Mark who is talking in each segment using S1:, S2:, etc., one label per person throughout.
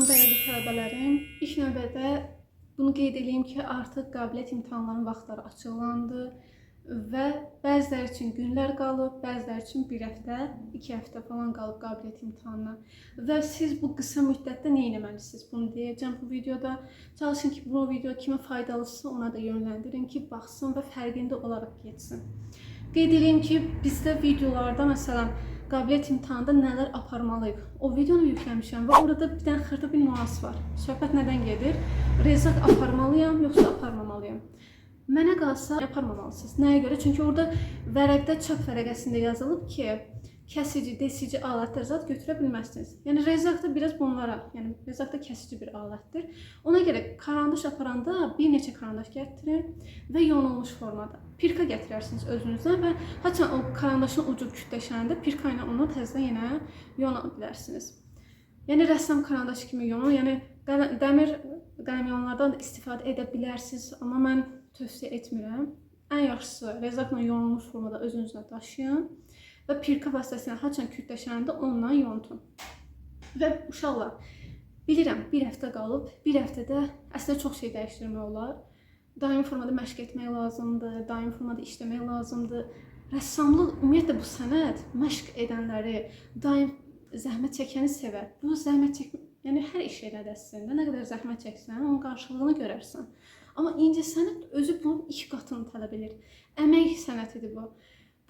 S1: Salam dəyərli tələbələrim. İlk növbədə bunu qeyd edeyim ki, artıq qabiliyyət imtahanlarının vaxtları açıqlandı və bəziləri üçün günlər qalıb, bəziləri üçün bir həftə, 2 həftə falan qalıb qabiliyyət imtahanına. Və siz bu qısa müddətdə nə etməlisiniz? Bunu deyəcəm bu videoda. Çalışın ki, bu video kimə faydalıdırsa ona da yönləndirin ki, baxsın və fərqində olaraq getsin. Qeyd edeyim ki, bizdə videolarda məsələn qabiliyyət imtahanında nələr aparmalıyıq? O videonu yükləmişəm və orada bir dənə xırda bir nüans var. Söhbət nədən gedir? Rezak aparmalıyam yoxsa aparmamalıyam? Mənə qalsa aparmamalısınız. Nəyə görə? Çünki orada vərəqdə, çöp vərəqəsində yazılıb ki, kəsici, desici alətlər zat götürə bilməzsiniz. Yəni rezak da biraz bunlara, yəni rezak da kəsici bir alətdir. Ona görə karandaş aparanda bir neçə karandaş gətirin və yonulmuş formada. Pirka gətirərsiniz özünüzə və haçan o karandaşın ucu kütləşəndə pirka ilə onu təzədən yenə yona bilərsiniz. Yəni rəssam karandaşı kimi yonun, yəni dəmir qələmyonlardan da istifadə edə bilərsiniz, amma mən tövsiyə etmirəm. Ən yaxşısı rezakla yonulmuş formada özünüzlə daşıyın və pirka vasitəsilə haçan kütləşəndə ondan yontun. Və uşaqlar, bilirəm bir həftə qalıb, bir həftədə əslində çox şey dəyişdirmək olar. Daimi formada məşq etmək lazımdır, daimi formada işləmək lazımdır. Rəssamlıq, ümumiyyətlə bu sənət məşq edənləri, daim zəhmət çəkəni sevər. Bu zəhmət çək, yəni hər iş elədir əslində. Nə qədər zəhmət çəksən, onun qarşılığını görərsən. Amma incəsənət özü bunun iki qatını tələb edir. Əmək sənətidir bu.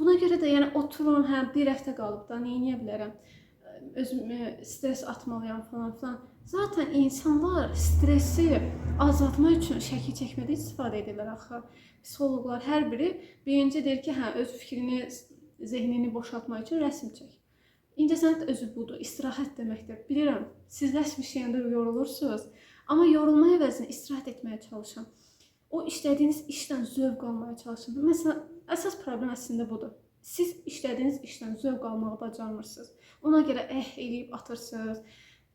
S1: Buna görə də yəni oturun, hə, bir həftə qalıb da, nə edə bilərəm? Özümü stres atmalıyam falan filan. Zaten insanlar stresi azaltmaq üçün şəkil çəkmədə istifadə edirlər axı. Psixoloqlar hər biri birinci deyir ki, hə, öz fikrini, zehnini boşaltmaq üçün rəsm çək. İncəsənət özü budur, istirahət deməkdir. Bilirəm, siz rəsm işləyəndə yorulursunuz, amma yorulma əvəzinə istirahət etməyə çalışın. O işlədiyiniz işdən zövq almaya çalışın. Məsələn, əsas problem əslində budur. Siz işlədiyiniz işdən zövq almağı bacarmırsınız. Ona görə eləyib atırsınız.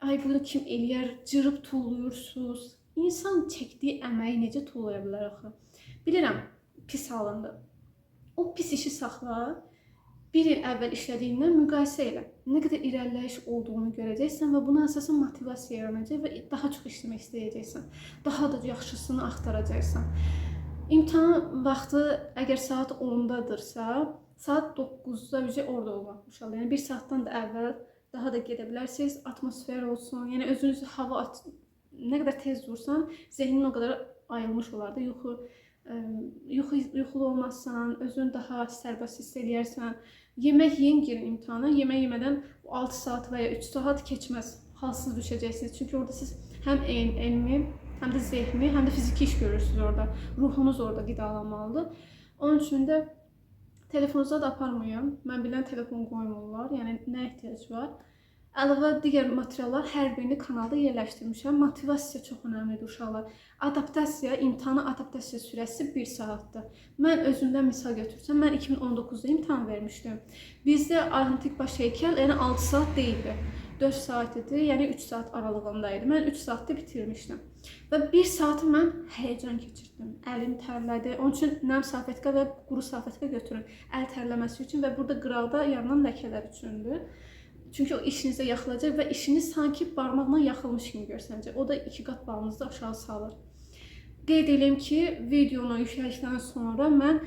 S1: Ay bunu kim eləyər? Cırıb tulluyursunuz. İnsan çəkdiyi əməyi necə tullaya bilər axı? Bilirəm, pis alındı. O pis işi saxla. Bir il əvvəl işlədiyindən müqayisə elə. Nə qədər irəliləyiş olduğunu görəcəksən və buna əsasən motivasiya yaranacaq və daha çox işləmək istəyəcəksən. Daha da yaxşısını axtaracaqsan. İmtahan vaxtı əgər saat 10-dadırsa, saat 9-da üzə orada olmaq uşaqlar. Yəni 1 saatdan da əvvəl daha da gedə bilərsiniz. Atmosfer olsun. Yəni özünüzü hava at, nə qədər tez dursan, zehnin o qədər ayılmış olar da. Yuxulu olmazsan, özünü daha sərbəst hiss eləyərsən. Yemək yeyin, girin imtahana. Yemək yemədən 6 saat və ya 3 saat keçməz. Halsız düşəcəksiniz. Çünki orada siz həm elmi, həm də zehni, həm də fiziki iş görürsünüz orada. Ruhunuz orada qidalanmalıdır. Onun üçün də telefonunuza da aparmayın. Mən bilən telefon qoymurlar. Yəni nə ehtiyac var? Əlavə digər materiallar hər birini kanalda yerləşdirmişəm. Motivasiya çox önəmlidir uşaqlar. Adaptasiya, imtahana adaptasiya sürəsi 1 saatdır. Mən özümdən misal götürsəm, mən 2019-da imtahan vermişdim. Bizdə antik baş heykəl yəni 6 saat deyildi. 4 saat idi, yəni 3 saat aralığında idi. Mən 3 saatda bitirmişdim. Və 1 saatı mən həyəcan keçirdim. Əlim tərlədi. Onun üçün nəm salfetka və quru salfetka götürün. Əl tərləməsi üçün və burada qıraqda yaranan ləkələr üçündür. Çünki o işinizə yaxılacaq və işiniz sanki barmaqla yaxılmış kimi görsənəcək. O da 2 qat balınızı aşağı salır. Qeyd edeyim ki, videonu yüklədikdən sonra mən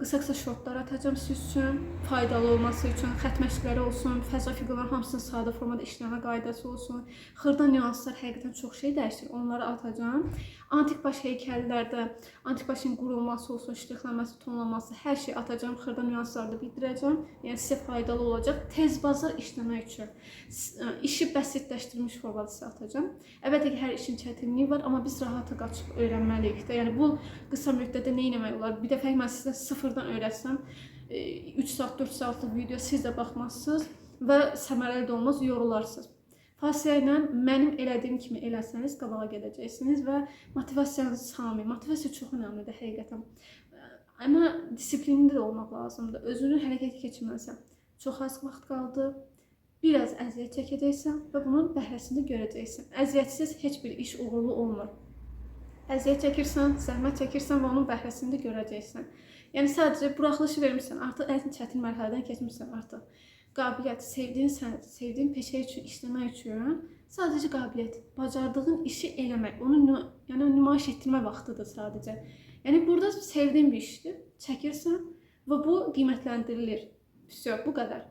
S1: qısa-qısa şortlar atacağam siz üçün, faydalı olması üçün, xətt məşqləri olsun, fəza fiqurların hamısının sadə formada işləmə qaydası olsun, xırda nüanslar həqiqətən çox şey dəyişir, onları atacağam. Antik baş heykəllərdə antik başın qurulması olsun, ştrixlənməsi, tonlaması, hər şey atacağam, xırda nüansları da bildirəcəm. Yəni sizə faydalı olacaq. Tez bazar işləmək üçün işi bəsitləşdirilmiş formada sizə atacağam. Əlbəttə ki, hər işin çətinliyi var, amma biz rahata qaçıb öyrənməliyik də. Yəni bu qısa müddətdə nə etmək olar? Bir dəfə mən sizə sıfırdan öyrətsəm, 3 saat, 4 saatlıq video siz də baxmazsınız və səmərəli də olmaz, yorularsınız. Fasilə ilə mənim elədiyim kimi eləsəniz qabağa gedəcəksiniz və motivasiyanızı salmayın. Motivasiya çox önəmlidir həqiqətən. Amma disiplinli də olmaq lazımdır. Özünü hərəkətə keçirməlisən. Çox az vaxt qaldı. Biraz əziyyət çəkəcəksən və bunun bəhrəsini görəcəksən. Əziyyətsiz heç bir iş uğurlu olmur. Əziyyət çəkirsən, zəhmət çəkirsən və onun bəhrəsini də görəcəksən. Yəni sadəcə buraxılışı vermirsən, artıq ən çətin mərhələdən keçmirsən artıq. Qabiliyyət, sevdiyin sənət, sevdiyin peşə üçün işləmək üçün Sadəcə qabiliyyət, bacardığın işi eləmək, onu yəni nümayiş etdirmə vaxtıdır sadəcə. Yəni burada sevdiyin bir işdir, çəkirsən və bu qiymətləndirilir. Vəsə, bu qədər.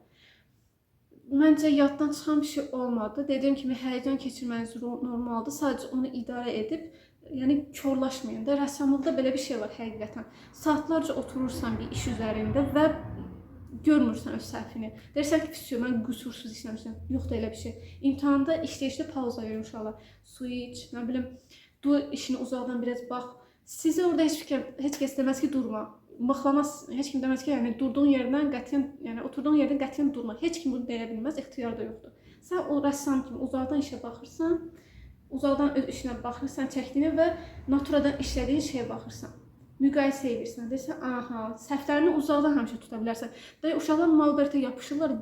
S1: Məncə yaddan çıxan bir şey olmadı. Dediyim kimi həyəcan keçirməniz normaldır. Sadəcə onu idarə edib, yəni korlaşmayın da. Rəssamlıqda belə bir şey var həqiqətən. Saatlarca oturursan bir iş üzərində və görmürsən öz səhvini. Deyirsən ki, vəsə, mən qüsursuz işləmişəm. Yoxdur elə bir şey. İmtahanda işləyişdə pauza verin uşaqlar. Su iç, nə bilim, dur işini uzaqdan biraz bax. Sizə orada heç kəs deməz ki, durma. Mıxlamaz, heç kim deməz ki, yəni durduğun yerdən qətiyyən, yəni oturduğun yerdən qətiyyən durma. Heç kim bunu deyə bilməz, ixtiyar da yoxdur. Sən o rəssam kimi uzaqdan işə baxırsan, uzaqdan öz işinə baxırsan, çəkdiyinə və naturadan işlədiyin şeyə baxırsan. Müqayisə edirsən, deyirsən, aha, səhvlərini uzaqdan həmişə tuta bilərsən. Dayı uşaqlar malbertə yapışırlar,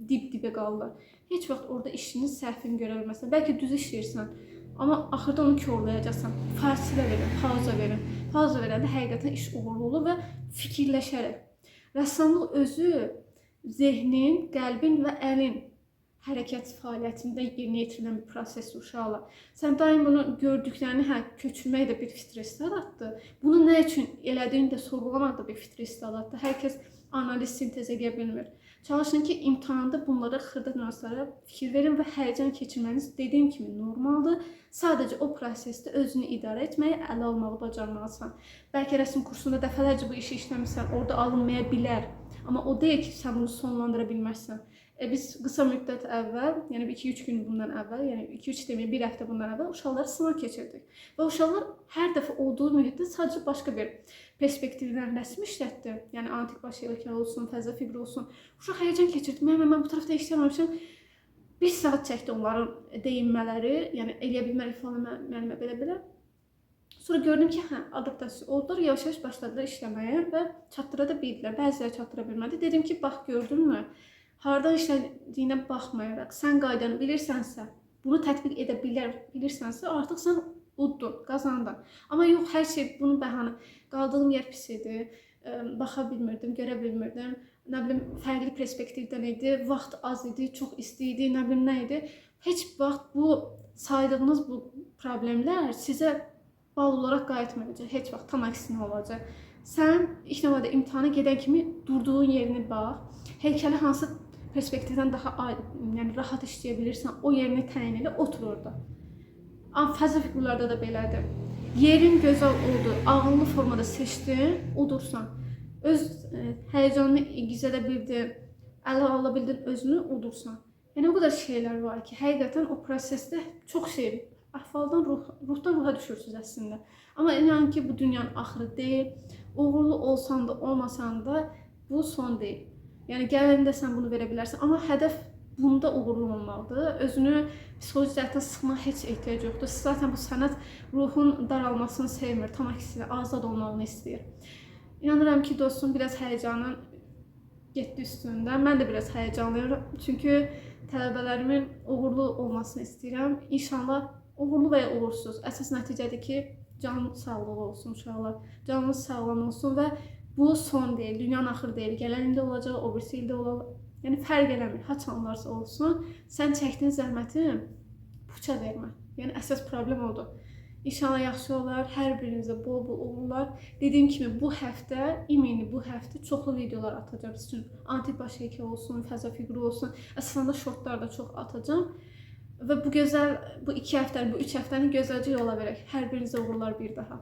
S1: dib-dibə qalırlar. Heç vaxt orada işinin səhvini görə bilməzsən. Bəlkə düz işləyirsən, amma axırda onu korlayacaqsan. Fasilə verin, pauza verin. Pauza verəndə həqiqətən iş uğurlu olur və fikirləşərək. Rəssamlıq özü zehnin, qəlbin və əlin hərəkət fəaliyyətində yerinə yetirilən bir prosesdir uşaqlar. Sən daim bunu gördüklərini köçürmək də bir fitri istedatdır. Bunu nə üçün elədiyini də sorğulamaq da bir fitri istedatdır. Hər kəs analiz, sintez edə bilmir. Çalışın ki, imtahanda bunlara xırda nüanslara fikir verin və həyəcan keçirməniz dediyim kimi normaldır. Sadəcə o prosesdə özünü idarə etməyi, ələ almağı bacarmalısan. Bəlkə rəsm kursunda dəfələrcə bu işi işləmisən, orada alınmaya bilər. Amma o deyil ki, sən bunu sonlandıra bilməzsən. Biz qısa müddət əvvəl, yəni 2-3 gün bundan əvvəl, yəni 2-3 deməyim, bir həftə bundan əvvəl uşaqlara sınav keçirdik. Və uşaqlar hər dəfə olduğu mühitdə sadəcə başqa bir perspektivdən rəsm işlətdi. Yəni antik baş heykəli olsun, fəza fiquru olsun. Uşaq həyəcan keçirdi. Mən bu tərəfdə işləməmişəm. Bir saat çəkdi onların deyinmələri, yəni eləyə bilmərik falan müəllimə belə-belə. Sonra gördüm ki, hə, adaptasiya oldular, yavaş-yavaş başladılar işləməyə və çatdıra da bildilər. Bəziləri çatdıra bilmədi. Dedim ki, bax gördünmü? Hardan işlədiyinə baxmayaraq, sən qaydanı bilirsənsə, bunu tətbiq edə bilirsənsə, artıq sən uddun, qazandın. Amma yox, hər şey bunun bəhanə. Qaldığım yer pis idi, baxa bilmirdim, görə bilmirdim. Nə bilim, fərqli perspektivdən idi, vaxt az idi, çox isti idi, nə bilim nə idi. Heç vaxt bu saydığınız bu problemlər sizə bal olaraq qayıtmayacaq. Heç vaxt, tam əksinə olacaq. Sən ilk növbədə imtahana gedən kimi durduğun yerini bax, heykəli hansı perspektivdən daha yəni rahat işləyə bilirsən, o yerini təyin elə, otur orada. Amma fəza fiqurlarda da belədir. Yerin gözəl oldu, ağıllı formada seçdin, udursan. Öz həyəcanını gizlədə bildin, ələ ala bildin özünü, udursan. Yəni o qədər şeylər var ki, həqiqətən o prosesdə çox şey, əhvaldan ruhdan ruha düşürsünüz əslində. Amma inanın ki, bu dünyanın axırı deyil. Uğurlu olsan da, olmasan da bu son deyil. Yəni gələndə sən bunu verə bilərsən, amma hədəf bunda uğurlu olmaqdır. Özünü psixoloji cəhətdən sıxmağa heç ehtiyac yoxdur. Zaten bu sənət ruhun daralmasını sevmir, tam əksinə azad olmağını istəyir. İnanıram ki, dostum biraz həyəcanın getdi üstündən. Mən də biraz həyəcanlıyam, çünki tələbələrimin uğurlu olmasını istəyirəm. İnşallah uğurlu və ya uğursuz. Əsas nəticədir ki, canın sağlığı olsun uşaqlar. Canınız sağlam olsun və bu son deyil, dünyanın axırı deyil. Gələn ildə olacaq, o birisi ildə olacaq. Yəni fərq eləmir, haçan olarsa olsun. Sən çəkdiyin zəhməti puça vermə. Yəni əsas problem odur. İnşallah yaxşı olar, hər birinizə bol-bol uğurlar. Dediyim kimi bu həftə, imini bu həftə çoxlu videolar atacağım sizin üçün. Antik baş heykəli olsun, fəza fiquru olsun. Əslində şortlar da çox atacağım. Və bu gözəl, bu 2 həftəni, bu 3 həftəni gözəlcə yola verək. Hər birinizə uğurlar bir daha.